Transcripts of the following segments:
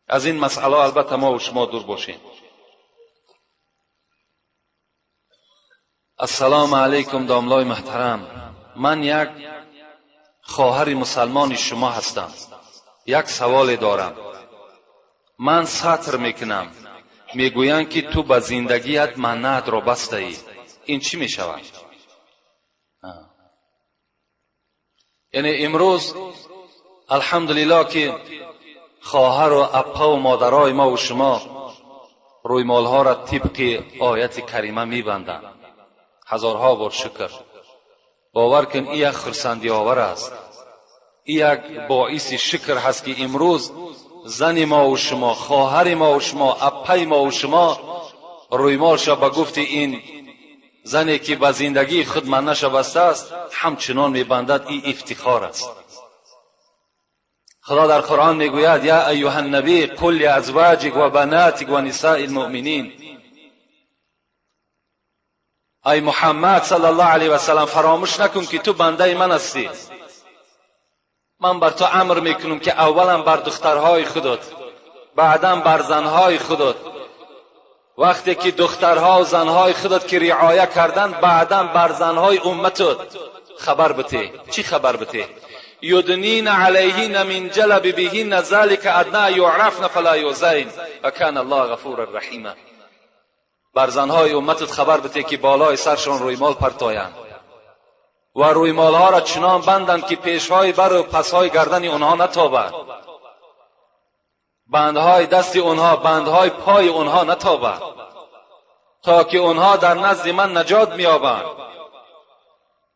Аз ин масъала албатта мо ва шумо дур бошем. Ассалому алайкум домлои муҳтарам. Ман як хоҳари мусалмони шумо ҳастам. Як саволе дорам. Ман сатр мекунам. Мегӯянд ки ту ба зиндагият маннатро бастаӣ. Ин чӣ мешавад? Яъне имрӯз алҳамдулиллоҳ ки хоҳару аппаву модарои мо ва шумо рӯймолҳоро тибқи ояти карима мебанданд. Ҳазорҳо бор шукр. Бовар кун, ин як хурсандиовар аст. Ин як боиси шукр ҳаст ки имрӯз зани мо ва шумо, хоҳари мо ва шумо, аппаи мо ва шумо рӯймолша ба гуфти ин зане ки ба зиндагии худ маннаша бастааст, ҳамчунон мебандад. Ин ифтихор аст. Худо дар Қуръон мегӯяд: я айюҳа ннабӣ қул лиазваҷик ва банатик ва нисаи лмуъминин. Ай Муҳаммад саллаллоҳу алайҳи васаллам, фаромӯш накун ки ту бандаи ман ҳастӣ. Ман бар ту амр мекунам ки аввалан бар духтарҳои худат, баъдан бар занҳои худат. Вақте ки духтарҳо ва занҳои худат ки риоя карданд, баъдан бар занҳои умматат хабар бите. Чӣ хабар бите? Юднина алайҳинна мин ҷалабибиҳинна залика адна юърафна фала юзайн ва кана аллоҳу ғафура раҳима. Бар занҳои умматат хабар бите ки болои саршон рӯймол партоянд ва рӯймолҳоро чунон банданд ки пешҳои бару пасҳои гардани онҳо натобад, бандҳои дасти онҳо, бандҳои пои онҳо натобад, то ки онҳо дар назди ман наҷот меёбанд,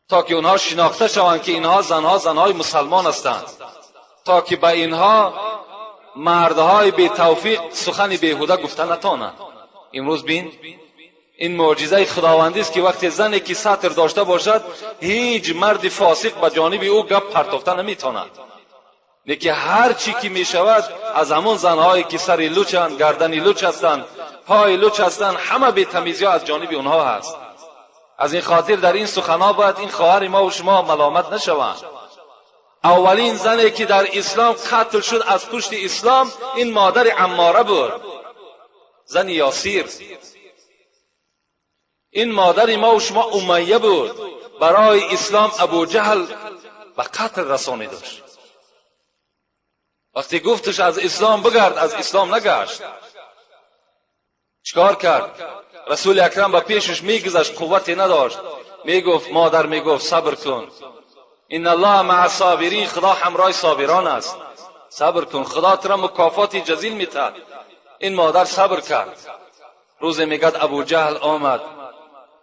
то ки онҳо шинохта шаванд ки инҳо занҳо занҳои мусалмон ҳастанд, то ки ба инҳо мардҳои бетавфиқ сухани беҳуда гуфта натонанд. Имрӯз бин, ин мӯъҷизаи худовандист ки вақте зане ки сатр дошта бошад, ҳеҷ марди фосиқ ба ҷониби ӯ гап партофта наметавонад. Лекин ҳар чӣ ки мешавад аз ҳамон занҳое ки сари лучанд, гардани луч ҳастанд, пои луч ҳастанд, ҳама бетамизиҳо аз ҷониби онҳо ҳаст. Аз ин хотир дар ин суханҳо бояд ин хоҳари мо ва шумо маломат нашаванд. Аввалин зане ки дар ислом қатл шуд аз пушти ислом, ин модари Аммора буд, зани Ёсир. Ин модари мо ва шумо Умайя буд. Барои ислом Абуҷаҳл ба қатл расонидаш. Вақте гуфташ аз ислом бигард, аз ислом нагашт. Чикор кард? Расули акрам ба пешаш мегузашт, қуввате надошт. Мегуфт, модар мегуфт, сабр кун. Инна аллоҳа маа собирин, Худо ҳамроҳи собирон аст. Сабр кун, Худо туро мукофоти ҷазил метаҳад. Ин модар сабр кард. Рӯзе мегӯяд Абуҷаҳл омад,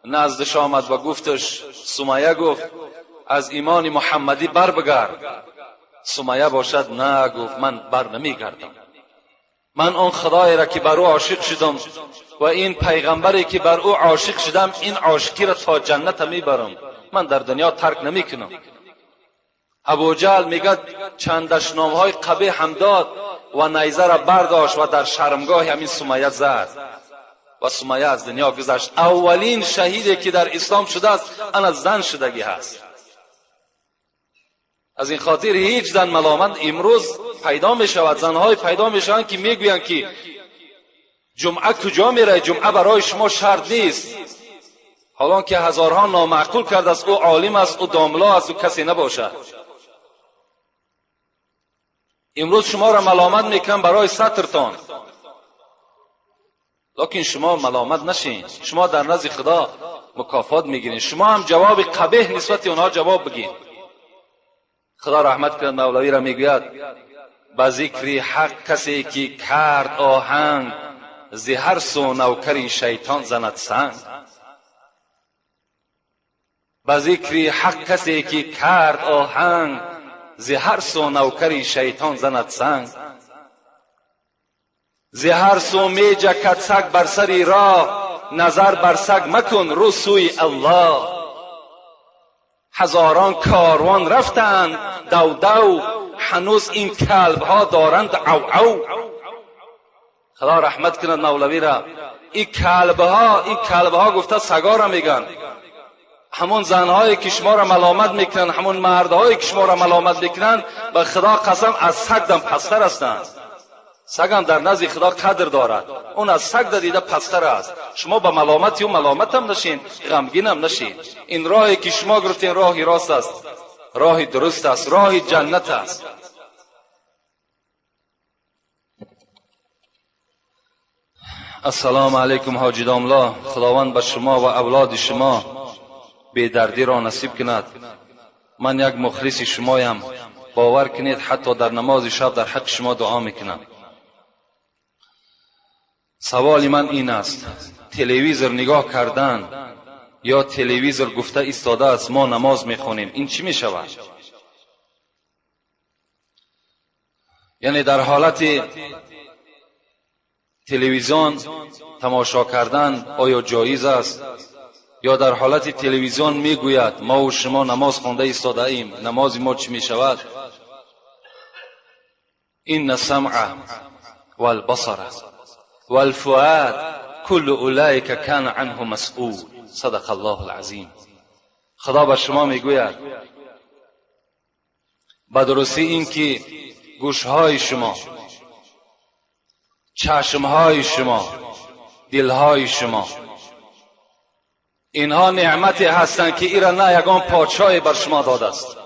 наздаш омад ва гуфташ, Сумайя гуфт, аз имони муҳаммадӣ бар бигард. Сумайя бошад на, гуфт, ман бар намегардам. Ман он худоеро ки бар ӯ ошиқ шудам ва ин пайғамбаре ки бар ӯ ошиқ шудам, ин ошиқиро то ҷанната мебарам. Ман дар дунё тарк намекунам. Абуҷаҳл мегӯяд чанд дашномҳои қабеҳ ҳам дод ва найзаро бардошт ва дар шармгоҳи ҳамин Сумайя зад ва Сумайя аз дунё гузашт. Аввалин шаҳиде ки дар ислом шудааст, ана зан шудагӣ ҳаст. Аз ин хотир ҳеҷ зан маломат имрӯз пайдо мешавад. Занҳое пайдо мешаванд ки мегӯянд ки ҷумъа куҷо меравед, ҷумъа барои шумо шарт нест. Ҳолон ки ҳазорҳо номаъқул кардааст, ӯ олим аст, ӯ домло аст, ӯ касе набошад. Имрӯз шуморо маломат мекунам барои сатртон, лекин шумо маломат нашин. Шумо дар назди Худо мукофот мегиред. Шумо ҳам ҷавоби қабеҳ нисбати онҳо ҷавоб бигин. Худо раҳмат кунад Мавлавиро, мегӯяд ба зикри ҳақ касе ки кард оҳанг, зи ҳар су навкари шайтон занад санг. Ба зикри ҳақ касе ки кард оҳанг, зи ҳар су навкари шайтон занад санг. Зи ҳар су меҷакад саг бар сари роҳ, назар бар саг макун, рӯ сӯи Аллоҳ. Ҳазорон корвон рафтанд давдав, ҳанӯз ин калбҳо доранд ав-ав. Худо раҳмат кунад Мавлавиро. Ин калбҳо, ин калбҳо гуфта сагора мегӯянд. Ҳамон занҳое ки шуморо маломат мекунанд, ҳамон мардҳое ки шуморо маломат мекунанд, ба Худо қасам аз саг дам пасттар ҳастанд. سگم در نزد خدا قدر دارد، اون از سگ دیده پستر است. شما به ملامت او ملامت هم نشین، غمگین هم نشین. این راهی که شما گرفتین راهی راست است، راه درست است، راه جنت است. السلام علیکم حاجی داملا، خداوند به شما و اولاد شما بیدردی را نصیب کند. من یک مخلص شمایم، باور کنید حتی در نماز شب در حق شما دعا میکنم. سوال من این است، تلویزیون نگاه کردن یا تلویزیون گفته ایستاده است ما نماز میخوانیم، این چی میشود؟ یعنی در حالت تلویزیون تماشا کردن آیا جایز است؟ یا در حالت تلویزیون میگوید ما و شما نماز خوانده ایستاده ایم، نماز ما چی میشود؟ این السمع والبصر والفؤاد كل اولئک کان عنه مسئول، صدق الله العظیم. خدا به شما میگوید به درستی این که گوشهای شما، چشمهای شما، دلهای شما، اینها نعمتی هستند که ایرا نه یگان پادشاهی بر شما داده است.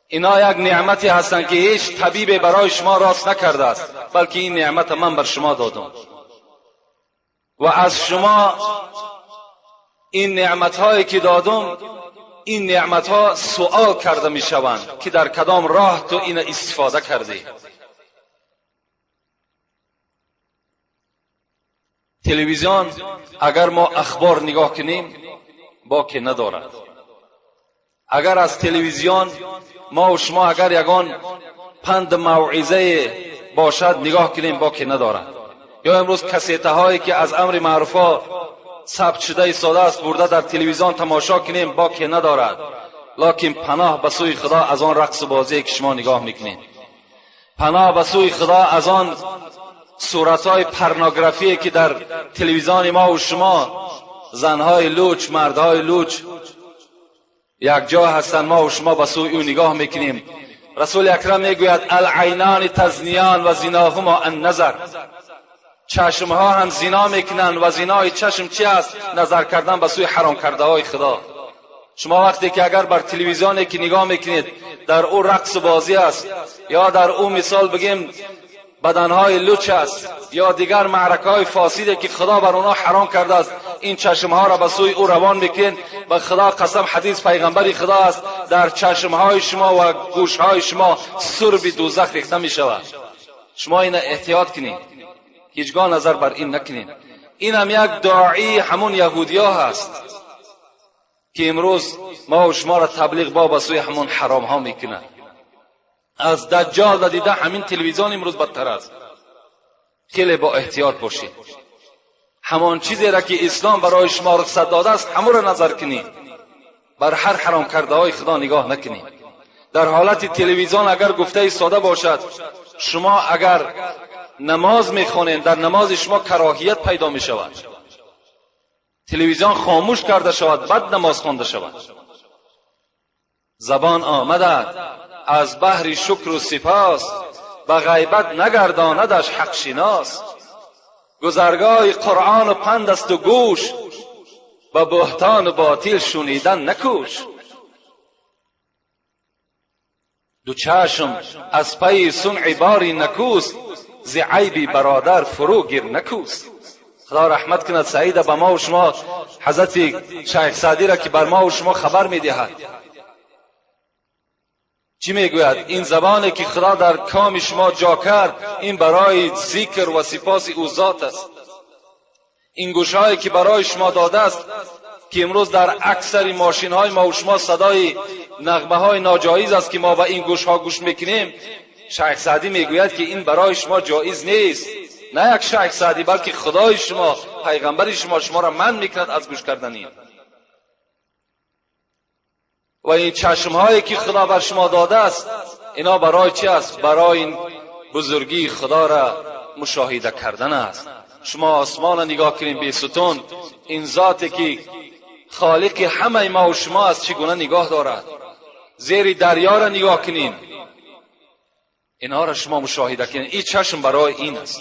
اینها یک نعمتی هستند که هیچ طبیب برای شما راست نکرده است، بلکه این نعمت من بر شما دادم و از شما این نعمتهایی که دادم، این نعمتها سوال کرده می شوند که در کدام راه تو این استفاده کردی. تلویزیون اگر ما اخبار نگاه کنیم باکی ندارد. اگر از تلویزیون ما و شما اگر یگان پند موعظه باشد نگاه کنیم باکی ندارد. یا امروز کسیته هایی که از امر معروفا ثبت شده ایستاده است برده در تلویزیون تماشا کنیم باکی ندارد. لکن پناه به سوی خدا از آن رقص بازی که شما نگاه میکنید، پناه به سوی خدا از آن صورتهای پرنوگرافی که در تلویزیون ما و شما زنهای لوچ، مردهای لوچ یک جا هستند، ما و شما به سوی او نگاه میکنیم. رسول اکرم میگوید العینان تزنیان و زیناهما النظر. چشمها هم زنا میکنند و زنای چشم چی است؟ نظر کردن به سوی حرام کرده های خدا. شما وقتی که اگر بر تلویزیونی که نگاه میکنید در او رقص بازی است، یا در او مثال بگیم بدنهای لوچ است، یا دیگر معرکه های فاسده که خدا بر اونا حرام کرده است، این چشمها را به سوی او روان میکنید. به خدا قسم، حدیث پیغمبر خدا است، در چشمهای شما و گوشهای شما سرب دوزخ ریخته می شود. شما این احتیاط کنید، هیچگاه نظر بر این نکنید. این هم یک داعی همون یهودی ها هست که امروز ما و شما را تبلیغ با به سوی همون حرام ها میکنند. از دجال دیده همین تلویزیون امروز بدتر است. خیلی با احتیاط باشید. همان چیزی را که اسلام برای شما رخصت داده است همون را نظر کنید، بر هر حرام کرده های خدا نگاه نکنید. در حالت تلویزیون اگر گفته ایستاده باشد، شما اگر نماز میخوانید در نماز شما کراهیت پیدا میشود. تلویزیون خاموش کرده شود، بعد نماز خوانده شود. زبان آمده از بحر شکر و سپاس، به غیبت نگرداندش حق شناس. گذرگاه قرآن و پند است و گوش، به بهتان و باطل شنیدن نکوش. دو چشم از پی صنع باری نکوست، ز عیب برادر فرو گیر نکوست. خدا رحمت کند سعید به ما و شما، حضرت شیخ سعدی را که بر ما و شما خبر میدهد. چی میگوید؟ این زبانی که خدا در کام شما جا کرد، این برای ذکر و سپاس او ذات است. این گوشهایی که برای شما داده است که امروز در اکثر ماشین های ما و شما صدای نغمه های ناجایز است که ما به این گوش ها گوش میکنیم، شیخ سعدی میگوید که این برای شما جایز نیست. نه یک شیخ سعدی، بلکه خدای شما، پیغمبر شما، شما را منع میکند از گوش کردن این. و این چشم هایی که خدا بر شما داده است، اینا برای چی است؟ برای این بزرگی خدا را مشاهده کردن است. شما آسمان را نگاه کنید بی ستون، این ذاتی که خالق همه ما و شما است چگونه نگاه دارد. زیر دریا را نگاه کنیم، Инҳоро шумо мушоҳида кунед. Ин чашм барои ин аст.